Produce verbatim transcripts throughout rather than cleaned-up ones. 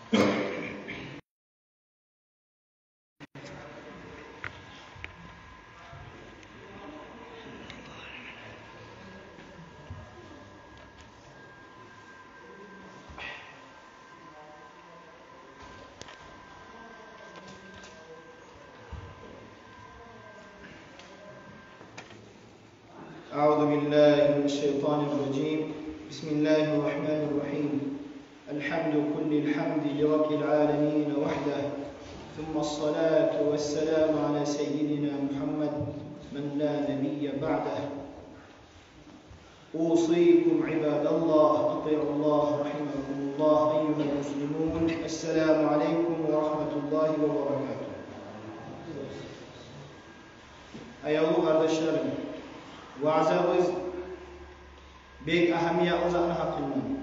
أعوذ بالله من الشيطان الرجيم. بسم الله الرحمن الرحيم. الحمد، كل الحمد لرب العالمين وحده، ثم الصلاة والسلام على سيدنا محمد من لا نبي بعده. أوصيكم عباد الله، أطيعوا الله رحمكم الله. أيها المسلمون، السلام عليكم ورحمة الله وبركاته. Аявлу къардашларым, ваъзабыз бек агьамиятлы затны гьакъындан.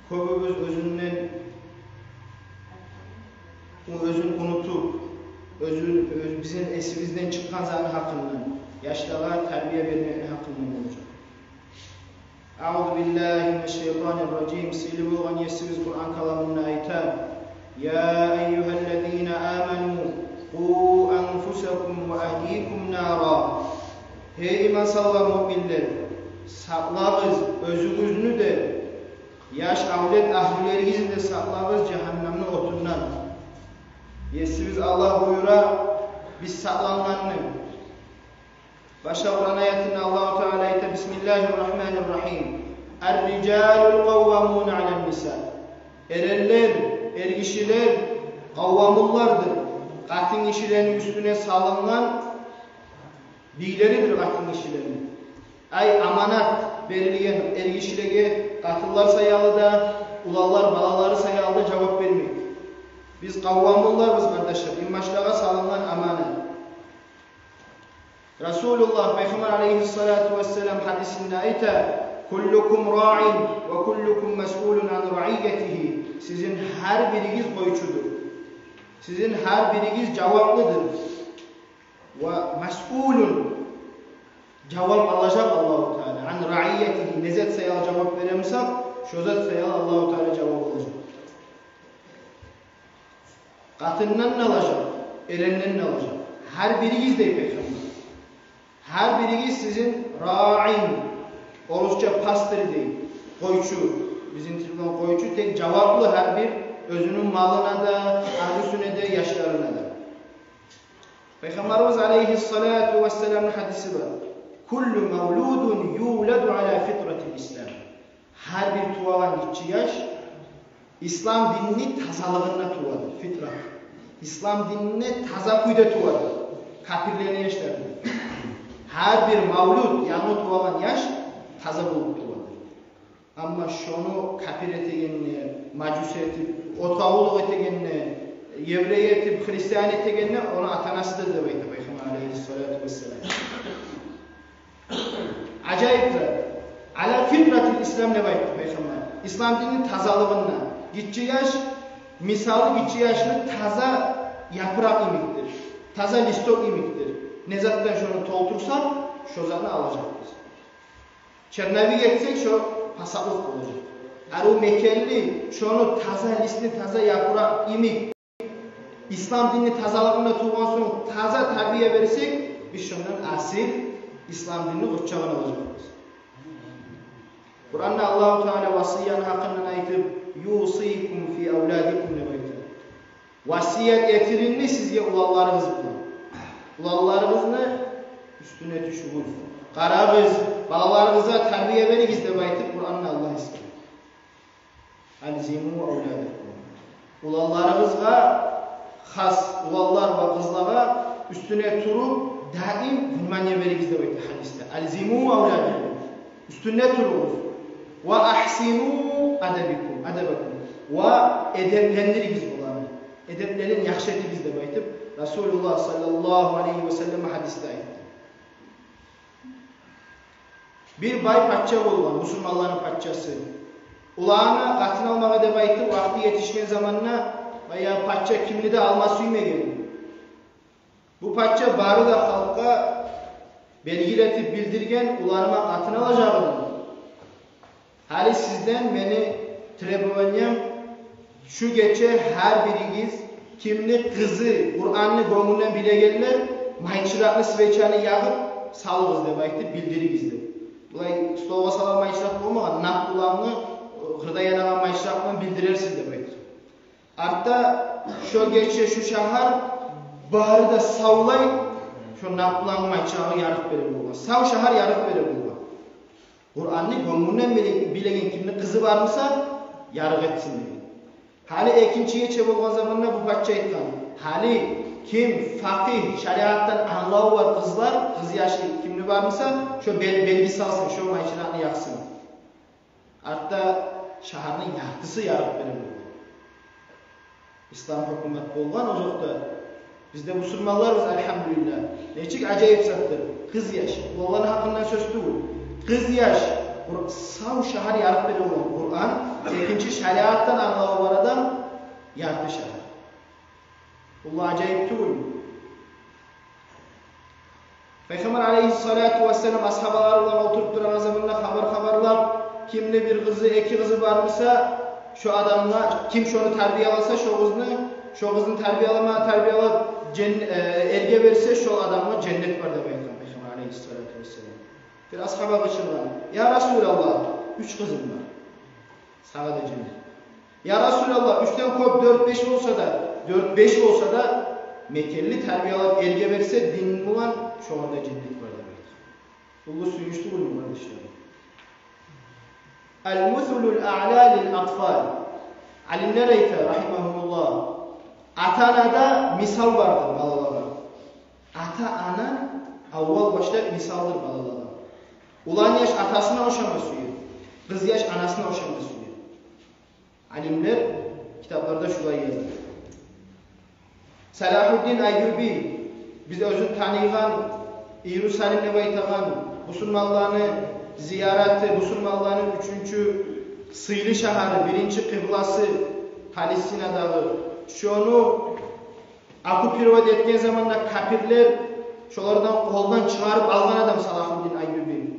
Кёбюбюз оьзюнден, оьзюн унутуп, оьзюн, оьз-, бизин эсибизден чыкъгъан затны гьакъындан, яшлагъа тарбия бермекни гьакъындан болажакъ. أعوذ بالله من الشيطان الرجيم. Сыйлы болгъан Есибиз Къуран каламында айта: يا أيها الذين آمنوا قوا أنفسكم وأهليكم نارا. Гьей иман салгъан муъминлер, сакълагъыз оьзюгюзню де, яш авлет агьлюлеригизни де сакълагъыз жагьаннамны отундан. Есибиз Аллагь буюра биз сакълангъанны. Башгъа Къуран аятында Аллагьу Таала айта: بسم الله الرحمن الرحيم. الرجال قوامون على النساء. Эренлер, эргишилер къаввамунлардыр, къатынгишилени уьстюне салынгъан бийлеридир къатынгишилени. Ай, аманат берилген эргишилеге къатынлар саялы да, уланлар, балалары саялы да жавап бермек. Биз къаввамунларбыз, къардашлар, инбашлагъа салынгъан аманат. Расулуллагь Пайхаммар алейгьиссалату вассалам гьадисинде айта: كلكم راع وكلكم مسؤول عن رعيته. Сизин гьар биригиз къойчудур. Сизин гьар биригиз жаваплыдыр. ومسؤول, жавап алажакъ Аллагьу Таала. عن رعيته, не зат саялы жавап бере бусакъ, шо зат саялы Аллагьу Таала жавап алажакъ. Къатындан да алажакъ, эренден де алажакъ. Гьар биригиз, дей Пайхаммар. Гьар биригиз сизин راع, орусча пастырь дей, къойчу. Бизин тил булан къойчу, тек жаваплы гьар бир оьзюню малына да, агьлюсюне де, яшларына да. Пайхаммарыбыз алейгьиссалату вассаламны гьадиси бар: كل مولود يولد على فطرة الإسلام. Гьар бир тувагъан гиччи яш ислам динини тазалыгъында тувады, фитрат. Ислам динине таза кюйде тувады. Капирлени яшларына. Гьар бир мавлуд, янгы тувагъан яш таза болуп тувады. Амма шону капир этегенине, мажус этип, отгъа къуллукъ этегенине, еврей этип, христиан этегенине, ону ата-анасыдыр деп айта Пайхаммар алейгьиссалату вассалам. Ажайып зат. على فطرة الإسلام деп айтды Пайхаммар. Ислам динини тазалыгъында. Гиччи яш, мисалы, гиччи яшны таза япыракъ йимикдир. Таза листок йимикдир. Не затдан шону толтурсакъ, шо затны алажакъбыз. Черновик этсек, шо пасатлыкъ болажакъ. Арив мекенли, шону таза листни таза япыракъ йимик. Ислам динини тазалыгъында тувгъан сонг, таза тарбия берсек, биз шондан асил ислам динини къоччагъын алажакъбыз. Къуранда Аллагьу Таала васияны гьакъындан айтып: يوصيكم في أولادكم деп айта. Васият этилинди сизге уланларыгъыз булан. Уланларыгъызны уьстюне тюшюгюз. Къарагъыз, балаларыгъызгъа тарбия беригиз деп айтып, Къуранда Аллагь эсгере. ألزموا أولادكم. Уланларыгъызгъа, хас уланлар ва къызлагъа уьстюне туруп, даим внимание беригиз деп айта гьадисде. ألزموا أولادكم. Уьстюнде туругъуз. وأحسنوا أدبكم, أدبكم. Ва эдеплендиригиз оланы. Эдеплерин яхшы этигиз деп айтып, Расулуллагь саллаллагьу алайгьи ва саллам гьадисде айтды. Бир бай пача болгъан, бусурманланы пачасы. Уланы къатын алмагъа деп айтып, вакъти етишген заманда, баягъы пача кимни де алма сюймеген. Бу пача бары да халкъгъа белгилетип билдирген: уланыма къатын алажагъым. Гьали сизден мени требованиям Шу гече гьар биригиз, кимни къызы Къуранны гёнгюнден билегенлер, майчыракъны, свечаны ягъып салыгъыз деп айтып, билдиригиз деп. Булай столгъа салгъан майчыракъ болмагъан, накъ булангъы, къырда янагъан майчыракъ булан билдирерсиз деп айтып. Артда шо гече шу шагьар бары да савлай, шо накъ булангъы майчырагъы ярыкъ бере болгъан. Сав шагьар ярыкъ бере болгъан. Къуранны гёнгюнден биле-, билеген кимни къызы бар буса, ярыкъ этсин деген. Гьали экинчи гече болгъан заманда бу пача айтгъан: гьали ким факъигь, шариатдан англаву бар къызлар, къыз яшы кимни бар буса, шо бел-, белги салсын, шо майчыракъны якъсын. Артда шагьарны яртысы ярыкъ бере болгъан. Ислам гьукумат болгъан озокъда. Биз де бусурманларбыз, альгьамдулиллагь. Нечик ажайып затдыр. Къыз яш. Бу оланы гьакъындан сёз тюгюл. Къыз яш. Къур-, сав шагьар ярыкъ бере болгъан. Къуран, экинчи шариатдан англаву бар адам, ярты шагьар. Бу ажайып тюгюлмю? Пайхаммар алейгьиссалату вассалам асгьабалары булан олтуруп турагъан заманда хабар хабарлап, кимни бир къызы, эки къызы бар буса, шо адамгъа, ким шону тарбияласа, шо къызны, шо къызны тарбиялама, тарбиялап, жен-, э, эрге берсе, шо адамгъа женнет бар деп айтгъан Пайхаммар алейгьиссалату вассалам. Бир асгьаба къычыргъан: «Я Расулаллагь, уьч къызым бар. Сагъа да женнет». «Я Расулаллагь, уьчден кёп, дёрт-беш болса да, дёрт-беш болса да, мекенли тарбиялап эрге берсе дин булан, шогъар да женнет бар», — деп айтгъан. Уллу сююнч тюгюлмю, къардашларым? Ал-мусулул аъла лил атфал. Алимлер айта, рагьимагьумуллагь, ата-анада мисал бардыр балалагъа. Ата-ана аввал башлап мисалдыр балалагъа. Улан яш атасына ошама сюе, къыз яш анасына ошама сюе. Алимлер китапларда шулай яза. Салагьуддин Айюби, биз оьзюн таныйгъан, Иерусалим деп айтагъан, бусурманланы зияраты, бусурманланы уьчюнчю сыйлы шагьары, биринчи къыбласы Палестинадагъы. Шону оккупировать этген заманда капирлер, шолардан къолдан чыгъарып алгъан адам Салагьуддин Айюби.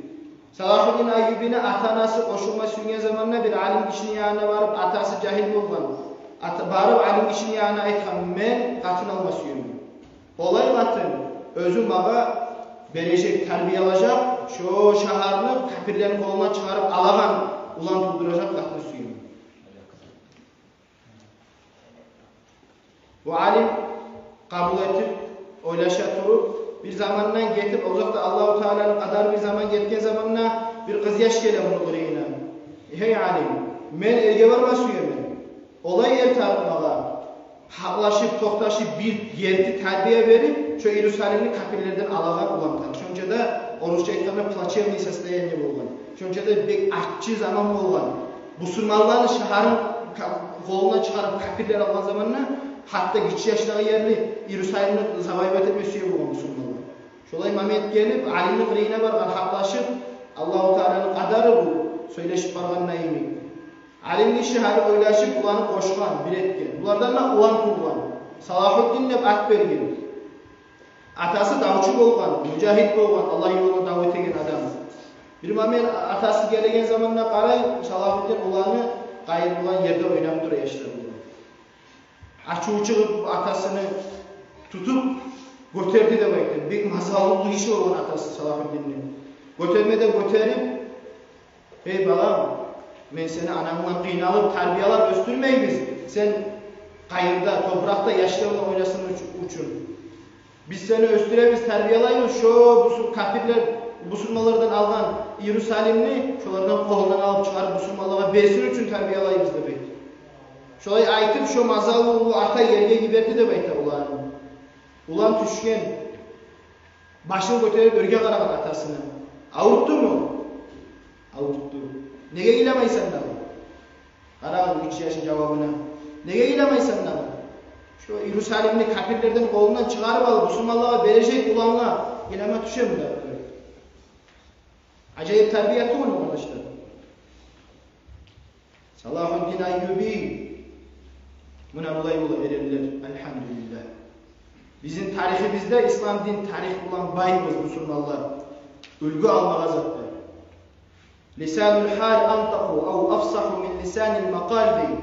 Салагьуддин Айюбини ата-анасы къошулма сюйген заманда бир алим гишини янына барып, атасы жагьил болгъан. Ата-, барып алим гишини янына айтгъан: «Мен къатын алма сюемен. Олай къатын, оьзю магъа бережек, тарбиялажакъ, шо шагьарны капирлени къолундан чыгъарып алагъан улан тувдуражакъ къатын сюемен». Бу алим къабул этип, ойлаша туруп, бир замандан гетип, озокъда, Аллагьу Тааланы къадары, бир заман гетген заманда бир къыз яш геле муну къырыйына. «Гьей алим, мен эрге барма сюемен. Олай эр табып магъа, гьакълашып, токъташып, бир герти тарбия берип, шо Иерусалимни капирлерден алагъан улан табып». Шонча да, орусча айтгъанда, плачевный состояние болгъан. Шонча да бек аччы заман болгъан. Бусурманланы шагьарын ка-, къолундан чыгъарып капирлер алгъан заманда, гьатта гиччи яшдагъы ерни, Иерусалимни, завоевать этме сюе болгъан бусурманлар. Шолай момент гелип, алимни къырыйына баргъан, гьакълашып, Аллагьу Тааланы къадары бу, сёйлешип баргъанда йимик. Алим гиши гьали ойлашып, буланы къошгъан, бир этген. Булардан да улан тувгъан. Салагьуддин деп ат берген. Атасы давчу болгъан, мужагьид болгъан, Аллагь ёлунда дав этеген адам. Бир момент атасы гелеген заманда къарай, Салагьуддин уланы къайыр болгъан ерде ойнап тура, яшлар булан. Ачуву чыгъып, атасыны тутуп гётерди деп айта. Бек мазаллы гиши болгъан атасы Салагьуддинни. Гётерме де гётерип: «Эй балам, мен сени ананг булан къыйналып, тарбиялап оьсдюрмейбиз. Сен къайырда, топуракъда яшлар булан ойнасын уч-, учун. Биз сени оьсдюребиз, тарбиялайбыз, шо бусу-, капирлер бусурманлардан алгъан Иерусалимни шолардан къолундан алып чыгъарып, бусурманлагъа берсин учун тарбиялайбыз», — деп айта. Шолай айтып, шо мазаллы уллу ата ерге йиберди деп айта уланы. Улан тюшген. Башын гётерип, оьрге къарагъан атасына. «Авуртдуму?» «Авуртду». «Неге йыламайсан дагъы?» Къарагъыз гиччи яшны жавабына. «Неге йыламайсан дагъы? Шо Иерусалимни капирлерден къолундан чыгъарып алып, бусурманлагъа бережек улангъа йылама тюшеми дагъы?» Ажайып тарбия тюгюлмю, къардашлар? Салагьуддин Айюби. Муна булай бола эрлер, альгьамдулиллагь. Бизин тарихибизде, ислам дин тарих булан байбыз бусурманлар. Уьлгю алмагъа зат бар. «Лисанул гьал антакъу ав афсагьу мин лисанил макъал», — дей.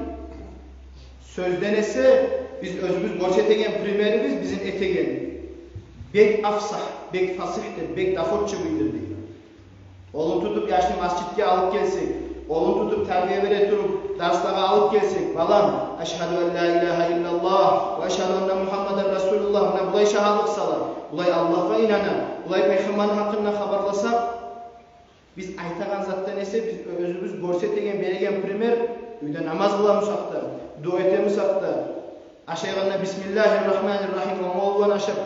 Сёзден эсе, биз оьзюбюз гёрсетеген примерибиз, бизин этеген бек афсагь, бек фасигьдир, бек доходчивыйдыр дей. Къолун тутуп, яшны межитге алып гелсек, къолун тутуп, тарбия бере туруп, дарслагъа алып гелсек, балам, ашгьаду ан ла илагьа иллаллагь ва ашгьаду анна Мугьаммадан расулуллагь, муна булай шагьатлыкъ сала, булай Аллагьгъа инана, булай пайхаммарны гьакъында хабарласа, биз айтагъан затдан эсе, биз оьзюбюз гёрсетеген, береген пример, уьйде намаз къыламысакъ да, дуа этемисакъ да, ашайгъанда бисмиллагьир рагьманир рагьим, онг къол булан ашап,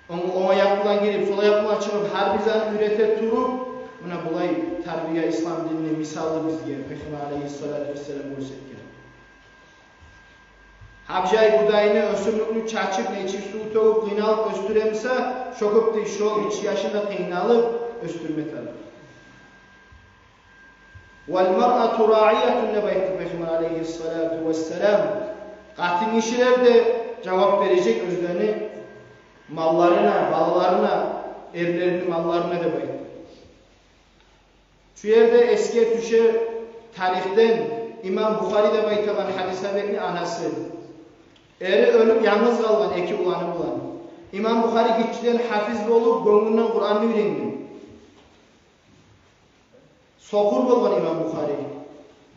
онг, онг аякъ булан гирип, сол аякъ булан чыгъып, гьар бир затны уьйрете туруп, муна булай тарбия, ислам динни мисалы бизге Пайхаммар алейгьиссалату вассалам гёрсетген. Гьабжай будайны, оьсюмлюкню чачып, нечик сув тёгюп, къыйналып оьсдюремиса, шо кюйде шо гиччи яшны да къыйналып оьсдюрме тарыкъ. Вал маръату раиятун деп айтды Пайхаммар алейгьиссалату вассалам. Къатынгишилер де жавап бережек оьзлени малларына, балаларына, эрлерини малларына деп айтды. Шу ерде эсге тюше тарихден имам Бухари деп айтагъан гьадис сагьибни анасы. Эри оьлюп, янгыз къалгъан эки уланы булан. Имам Бухари гиччиден гьафиз болуп, гёнгюнден Къуранны уьйренген. Сокъур болгъан имам Бухари.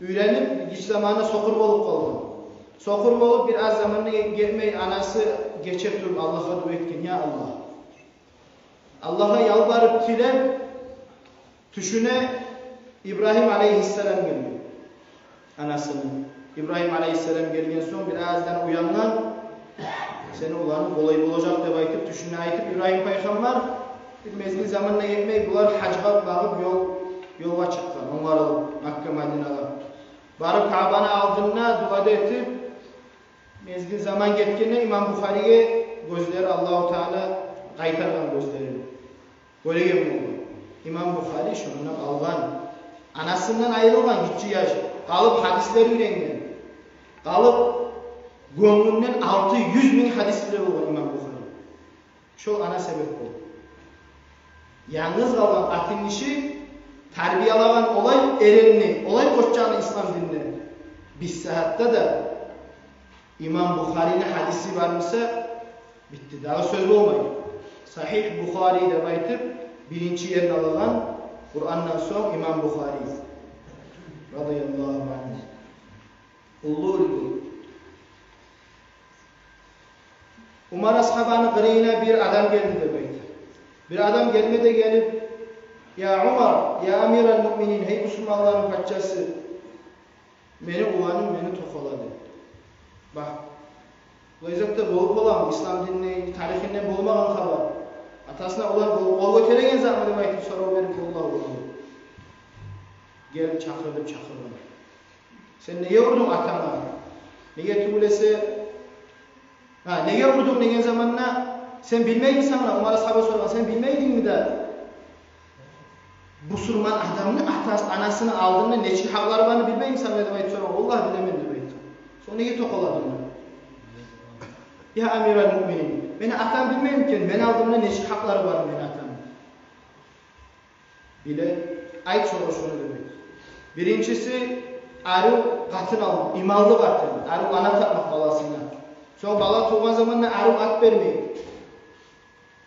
Уьйренип, гиччи заманында сокъур болуп къалгъан. Сокъур болуп, бир аз заманына гетмей, анасы гече туруп Аллагьгъа дуа этген: «Я Аллагь». Аллагьгъа ялбарып, тилеп, тюшюне Ибрагьим алейгьиссалам гелген. Анасыны. Ибрагьим алейгьиссалам гелген сонг, бир аздан уянгъан, сени уланынг къолай болажакъ деп айтып, тюшюнде айтып Ибрагьим пайхаммар, бир мезгил заманына етмей, булар гьажгъа багъып ёл, ёлгъа чыкъгъан, онгарылып Макка, Мадинагъа. Барып Каабаны алдында дуа да этип, мезгил заман гетгенде имам Бухариге гёзлери, Аллагьу Таала къайтаргъан гёзлерин. Гёреген болгъан. Имам Бухари шонда къалгъан. Анасындан айрылгъан гиччи яш. Къалып гьадислер уьйренген. Къалып гёнгюнден алты юз минг гьадис биле болгъан имам Бухари. Шол ана себеп болуп. Янгыз къалгъан къатынгиши тарбиялагъан олай эренни, олай къоччакъны ислам динде. Биз сагьатда да имам Бухарини гьадиси бармыса, битди, дагъы сёз болмай. Сагьигь Бухари деп айтып, биринчи ерни алагъан Къурандан сонг имам Бухари, радияллагьу ангьу. Уллу, уллу. Умар асгьабаны къырыйына бир адам гелди деп айта. Бир адам гелме де гелип: «Я Умар, я амирал муъминин, гьей бусурманланы пачасы, мени уланым мени токъалады». Бакъ, булай зат да болуп боламы? Ислам динни тарихинде болмагъан хабар. Атасына улан къол, къол гётереген затмы деп айтып сорав берип, валлагь, улан. Гелип чакъырып, чакъыргъан. Сен неге урдунг атангны? Неге тюгюл эсе, гьа, неге урдунг деген заманда, сен билмеймисен, Умар асгьаба соргъан, сен билмейдингми де, бусурман адамны атасы, анасыны алдында нечик гьакълары барны билмеймисен деп айтып соргъан. Валлагь, билемен деп айтгъан. Сонг неге токъаладынг? Я амирал муъминин, мени атам билмейми экен, мени алдымда нечик гьакълары бар мени атамны? Биле, айт шогъар шону деп айт. Биринчиси, арив къатын ал, иманлы къатын, арив ана тапмакъ баласына. Сонг бала тувгъан заманда арив ат бермек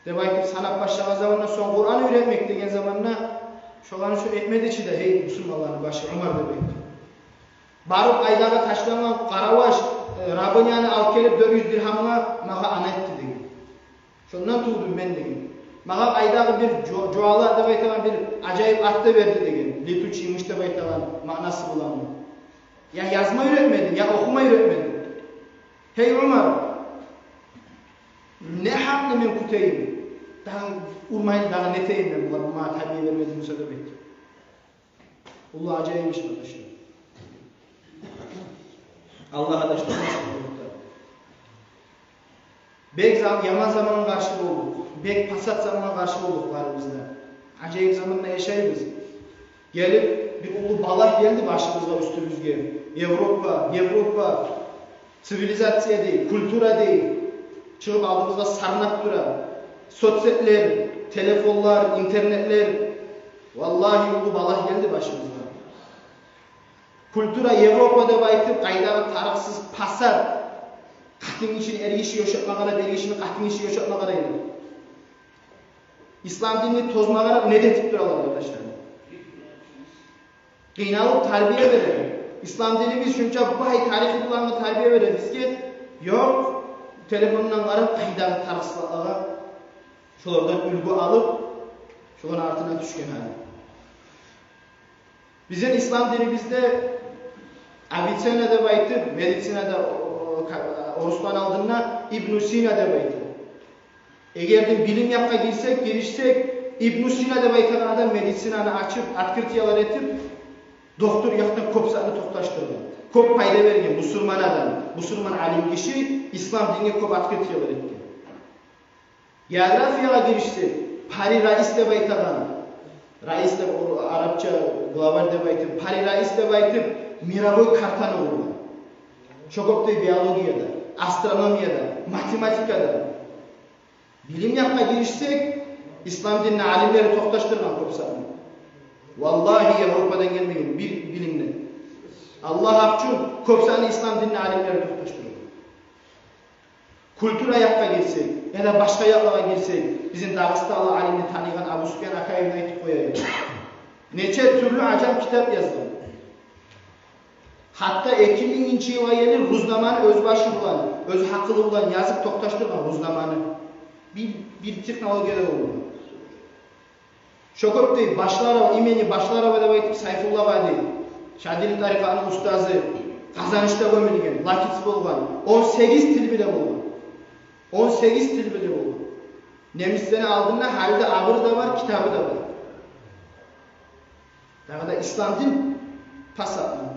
деп айтып санап башлагъан заманда, сонг Къуран уьйретмек деген заманда, шоланы шо этмеди чи де, гьей бусурманланы башы, Умар, деп айтды. Барып айдагъы ташлангъан къараваш, э, рабыняны алып гелип, дёрт юз диргьамгъа магъа ана этди деген. Шондан тувдум мен деген. Магъа айдагъы бир жу-, жувала деп айтагъан бир ажайып ат да берди деген. Летучий мышь деп айтагъан маънасы булан. Я язма уьйретмеди, я охума уьйретмеди. Гьей Умар, не гьакъны мен кютейим? Дагъы урмайын, дагъы не этейим мен, булар магъа тарбия бермеди буса деп айтды. Уллу ажайып иш, къардашлар. Аллагь, къардашлар, бек зам-, яман замангъа къаршы болдукъ. Бек пасат замангъа къаршы болдукъ барыбыз да. Ажайып заманда яшайбыз. Гелип, бир уллу балагь гелди башыбызгъа, уьстюбюзге. Европа, Европа. Цивилизация дей, культура дей, чыгъып алдыбызгъа сарнап тура. Соцсетлер, телефонлар, интернетлер. Валлагь, уллу балагь гелди башыбызгъа. Культура Европа деп айтып, къайдагъы тарыкъсыз пасат, къатын гишини эргиши ёшатмагъа деп, эргишини къатын гиши ёшатмагъа деп. Ислам динни тозмагъа деп не де этип туралар, къардашлар? Къыйналып тарбия бере. Ислам динибиз шунча бай тарихи булангъы тарбия бере бизге. Ёкъ, телефондан къарап, къайдагъы тарыкъсызлагъа, шолардан уьлгю алып, шоланы артына тюшген гьали. Бизин ислам динибизде Авиценна деп айтып, медицинада, о, о, ка-, орусланы алдында Ибну Сина деп айтып. Эгер де билим якъгъа гирсек, гиришсек, Ибну Сина деп айтагъан адам медицинаны ачып, открытиялар этип, доктор якъдан кёп затны токъташдыргъан. Кёп пайда берген бусурман адам, бусурман алим гиши ислам динге кёп открытиялар этген. Географиягъа гиришсек, Пари Раис деп айтагъан, Раис деп, о, арапча главарь деп айтып, Пари Раис деп айтып, мировой картаны къургъан. Шо кюйде биологияда, астрономияда, математикада. Билим якъгъа гиришсек, ислам динни алимлери токъташдыргъан кёп затны. Валлагьи, Европадан гелмеген бир билимни. Аллагь гьакъ учун, кёп затны ислам динни алимлери токъташдыргъан. Культура якъгъа гирсек, яда башгъа якълагъа гирсек, бизин дагъыстанлы алимни таныйгъан Абусупиян Акаевни айтып къояйым. Нече тюрлю ажайып китап язгъан. Гьатта эки мингинчи йылгъа ерли Рузнаманы оьз башы булан, оьз гьакъылы булан язып токъташдыргъан Рузнаманы. Бир, бир технология да болмагъан. Шо кюйде Башларова, имени Башларова деп айтып, Сайфулла къади, Шадили тарикъатны устазы, Къазанышда гёмюлген, лакиц болгъан, он сегиз тил биле болгъан. Он сегиз тил биле болгъан. Немислени алдында гьали де абуру да бар, китабы да бар. Дагъы да ислам дин пасатмы?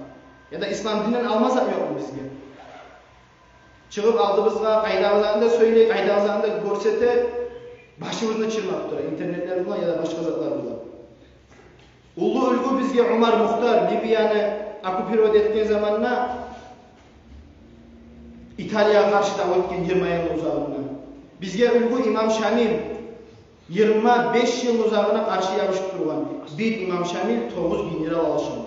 Яда ислам динден алмасакъ ёкъму бизге? Чыгъып алдыбызгъа къайдагъы затны да сёйлей, къайдагъы затны да гёрсете, башыбызны чырмап тура интернетлер булан яда башгъа затлар булан. Уллу уьлгю бизге Умар Мухтар, Ливияны оккупировать этген заманда, Италиягъа къаршы дав этген йигирма йыл узагъында. Бизге уьлгю Имам Шамил, йигирма беш йыл узагъына къаршы ябушуп тургъан. Бир Имам Шамил, тогъуз генерал алышгъан.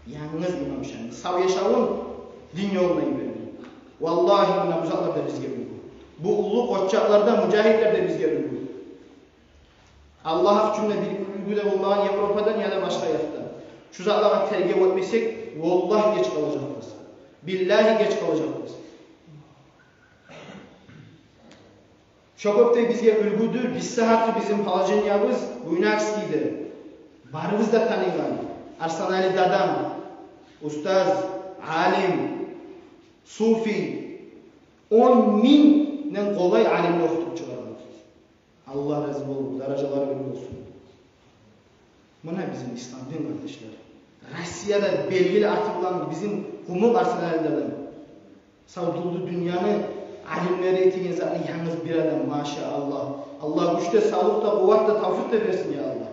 Янгыз Имам Шамил сав яшавун дин ёлуна йиберген. Валлагьи, муна бу затлар да бизге уьлгю. Бу уллу къоччакълар да, мужагьидлер де бизге уьлгю. Аллагь гьакъ учун, бир уьлгю де болмагъан Европадан яда башгъа якъдан. Шу затлагъа тергев этмесек, валлагь, геч къалажакъбыз. Биллагьи, геч къалажакъбыз. Шо кюйде бизге уьлгюдюр, биссагьатгъы бизин положениябыз Буйнакскийде. Барыбыз да таныйгъан Арсанали дадам, устаз, алим, суфий, он мингден къолай алимни охутуп чыгъаргъан. Аллагь рази болсун, даражалары бир болсун. Муна бизин ислам дин, къардашлар. Россияда белгили аты булан бизин къумукъ Арсанали дадам. Сав дюньяны алимлери этеген затны янгыз бир адам, машааллагь. Аллагь гюч де, савлукъ да, къуват да, тавфикъ да берсин, я Аллагь.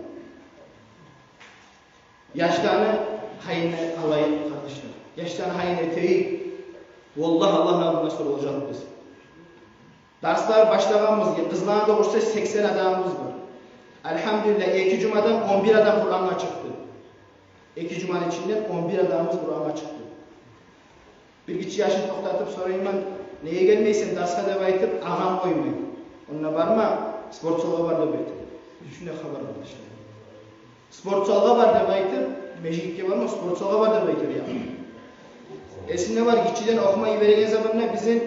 Яшланы гьайын алайыкъ, къардашлар. Яшланы гьайын этейик. Валлагь, Аллагьны алдында соралажакъбыз. Дарслар башлагъанбыз, къызланы да къошсакъ, сексен адамыбыз бар. Альгьамдулиллагь, эки жумадан он бир адам Къурангъа чыкъды. Эки жуманы ичинден он бир адамыбыз Къурангъа чыкъды. Бир гиччи яшны токътатып сорайман: «Неге гелмейсен дарсгъа?» — деп айтып, агъам къоймай. «Онда барма, спортзалгъа бар», — деп айтып. Шундай хабар бар, къардашлар. Спортзалгъа бар деп айтып, межитге барма, спортзалгъа бар деп айтып, я. Эсимде бар, гиччиден охумай йибереген заманда бизин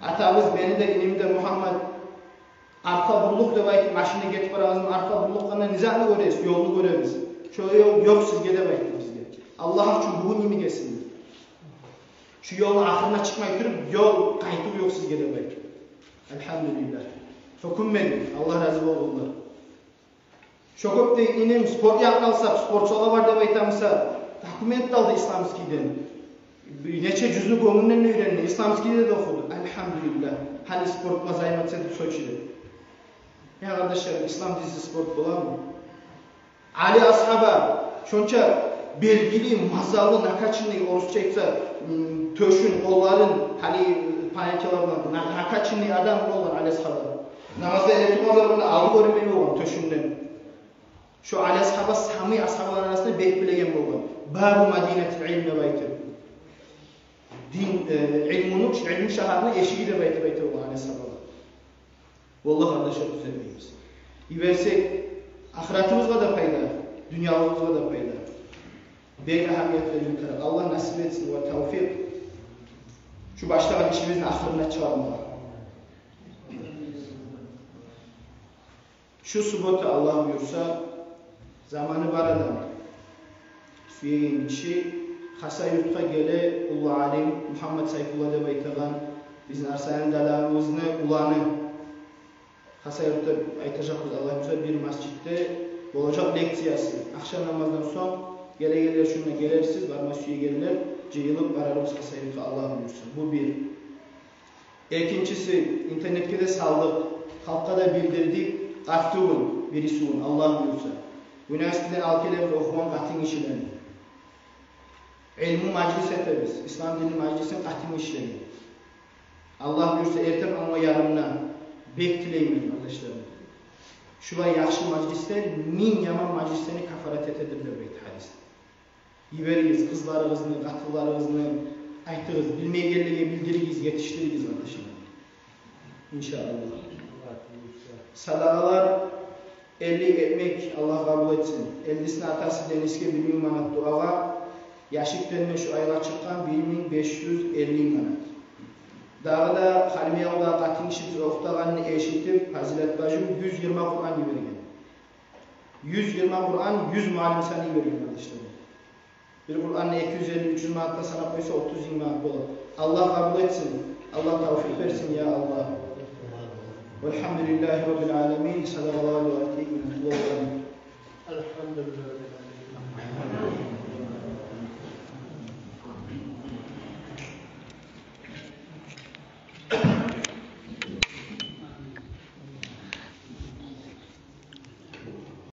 атабыз, мени де, иними де, Мугьаммат, артгъа бурлукъ деп айтып, машинде гетип барагъанбыз, артгъа бурлукъ къана не затны гёресиз, ёлну гёребиз. Шо ёл ёкъ сизге деп айтды бизге. Аллагь учун, бугюн йимик эсимде. Шу ёлну ахырына чыкъмай туруп, ёл къайтыв ёкъ сизге деп айтды. Альгьамдулиллагь. Гьёкюнмедим, Аллагь рази болгъурлар. Шо кюйде иним спорт якъны алсакъ, спортзалгъа бар деп айтамыса, документ де алды исламскийден. Бир нече жюзню гёнгюнден уьйренди, исламскийде де охуду. Альгьамдулиллагь. Гьали спортгъа заниматься этип Сочиде. Я къардашлар, ислам динсиз спорт боламы? Али асгьаба шонча белгили, мазаллы, накачанный, орусча айтса, м, тёшюн, къолларын, гьали, э, понятиялар булан, на-, накачанный адам болгъан Али асгьаба. Намазгъа эретургъан заманда алды гёрюнмей болгъан тёшюнден. Шо Али асгьаба самый асгьабаланы арасында бек билеген болгъан. Бабу Мадинатил илм деп айтып. Дин, э, илмуну, илму шагьарны эшиги деп айтып айта болгъан Али асгьабагъа. Валлагь, къардашлар, тюзетмейбиз. Йиберсек, ахыратыбызгъа да пайда, дюньялыгъыбызгъа да пайда. Бек агьамиятлы бир тарап. Аллагь насип этсин ва тавфикъ шу башлагъан ишибизни ахырына чыгъармагъа. Шу суббота, Аллагь буюрса, заманы бар адам, сюеген гиши Хасавюртгъа геле уллу алим Мугьаммат Сайфулла деп айтагъан, бизин Арсанали дадабызны уланы. Хасавюртда айтажакъбыз, Аллагь буюрса, бир межитде болажакъ лекциясы. Ахшам намаздан сонг гелегенлер шунда гелерсиз, барма сюегенлер жыйылып барарбыз Хасавюртгъа, Аллагь буюрса. Бу бир. Экинчиси, интернетге де салдыкъ, халкъгъа да билдирдик, къарт тюгюл, бириси гюн, Аллагь буюрса. Университетден алып гелебиз охугъан къатын гишилени. Илму мажлис этебиз, ислам дини мажлисин къатын гишилени. Аллагь буюрса, эртен онга ярымына. Бек тилеймен, къардашларым. Шулай яхшы мажлислер минг яман мажлислени кафарат этедир деп айта гьадисде. Йиберигиз къызларыгъызны, къатынларыгъызны, айтыгъыз, билмейгенлеге билдиригиз, етишдиригиз, къардашлар. Иншааллагь. Садагъалар, элли экмек, Аллагь къабул этсин. Эллисини атасы Денисге бир минг манат дуагъа, яшикден де шу айгъа чыкъгъан бир минг беш юз элли манат. Дагъы да Халимбекавулдагъы къатын гиши биз охутагъанны эшитип, Фазилат бажим юз йигирма Къуран йиберген. Юз йигирма Къуран, юз муаллим саны йиберген, къардашлар. Бир Къуранны эки юз элли, уьч юз манатдан санап къойса, отуз минг манат бола. Аллагь къабул этсин. Аллагь тавфикъ берсин, я Аллагь. Валгьамдулиллагьи раббил аламин. Садагъаллагьу алазим. Алгьамдулиллагьи раббил аламин.